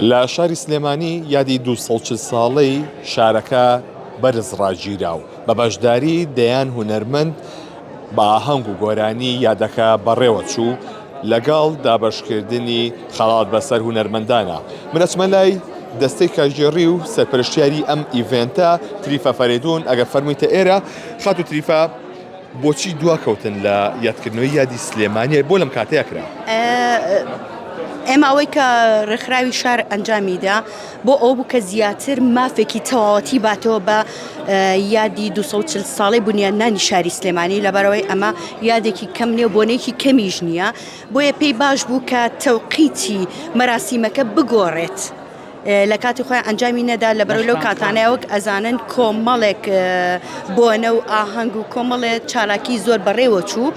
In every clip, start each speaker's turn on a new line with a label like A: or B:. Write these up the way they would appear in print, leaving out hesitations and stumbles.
A: لە شاری سلێمانی یادی 240 ساڵەی شارەکە بەرز ڕاگیرا و بە بەشداری دەیان هونەرمەند بە ئاهەنگ و گۆرانی یادەکە بەڕێوەچوو لەگەڵ دابەشکردنی خەڵات بەسەر هونەرمەندانە. من ئەچمە لای دەستەی کارگێڕی و سەرپەرشتیاری ئەم event ە تریفە فەرێدون ئەگەر فەرموویتە ئێرە خاتوو تریفە بۆچی دواکەوتن لە یادکردنەوەی یادی سلێمانی بۆ لەم کاتەیا کرا؟
B: ئێمە ئەوەی کە ڕێکخراوی شار ئەنجامیدا بۆ ئەوە بوو کە زیاتر مافێکی تەواوەتی باتەوە بە یادی 240 ساڵەی بنیادنانی شاری سلێمانی لەبەرەوەی ئەمە یادێکی کەم نیە و بۆنەیەکی کەمیش نییە بۆیە پێی باش بوو کە تەوقیتی مەراسیمەکە بگۆڕێت. لە کاتی خۆیان ئەنجامی نەدا لەبەرو لەو کاتانەیە وەک ئەزانن کۆمەڵێک بۆنە و ئاهەنگ و کۆمەڵێ چالاکی زۆر بەڕێوە چوو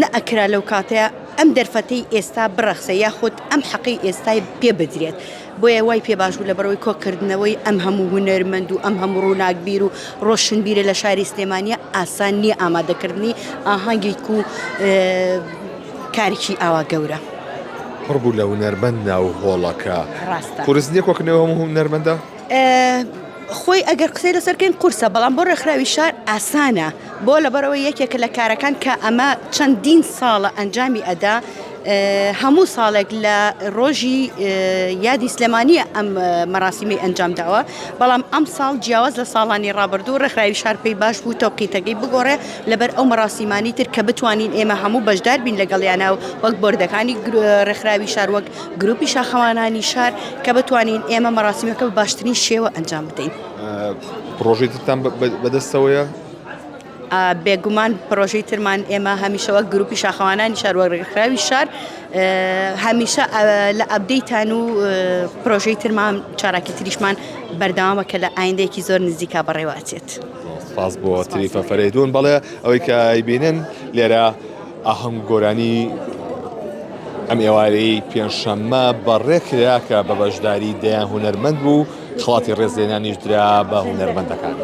B: نەئەکرا لەو کاتەیە ئەم دەرفەتەی ئێستا بڕەخسێ یاخود ئەم حەقەی ئێستای پێ بدرێت بۆیە وای پێ باش بوو لەبەرەوەی کۆکردنەوەی ئەم هەموو هونەرمەند و ئەم هەموو ڕووناکبیر و ڕۆشنبیرە لە شاری سلێمانیە ئاسان نییە ئامادەکردنی ئاهەنگێک و کارێکی ئاوا گەورە.
A: پڕ بوو لە هونەرمەند ناو هۆڵەکە.
B: ڕاستە.
A: قورس نییە کۆکردنەوەی هەموو هونەرمەندە؟
B: خۆی ئەگەر قسەی لەسەر کەین قورسە بەڵام بۆ ڕێکخراوی شار ئاسانە بۆ لەبەرەوەی یەکێکە لە کارەکان کە ئەمە چەندین ساڵە ئەنجامی ئەدا هەموو ساڵێک لە ڕۆژی یادی سلێمانیە ئەم مەراسیمەی ئەنجام داوە بەڵام ئەم ساڵ جیاواز لە ساڵانی ڕابردوو ڕێکخراوی شار پێی باش بوو تەوقیتەکەی بگۆڕێ لەبەر ئەو مەراسیمانی تر کە بتوانین ئێمە هەموو بەشدار بین لەگەڵیانە وەک بۆردەکانی ڕێکخراوی شار وەک گروپی شاخەوانانی شار کە بتوانین ئێمە مەراسیمەکە بە باشترین شێوە ئەنجام بدەین.
A: پڕۆژەی ترتان بەدەستەوەیە؟
B: بێگومان پڕۆژەی ترمان ئێمە هەمیشە وەک گروپی شاخەوانانی شار وەک ڕێکخراوی شار هەمیشە لە update ان و پرۆژەی ترمان چالاکی تریشمان بەردەوامە کە لە ئایندەیەکی زۆر نزیکا بەڕێوە ئەچێت.
A: سپاس بۆ تریفە فەرەیدون بەڵێ ئەوەی کە ئەیبینن لێرە ئاهەنگ و گۆرانی ئەم ئێوارەی پێنجشەممە بەڕێکرا کە بە بەشداری دەیان هونەرمەند بوو، خەڵاتی ڕێزلێنانیش درا بە هونەرمەندەکان.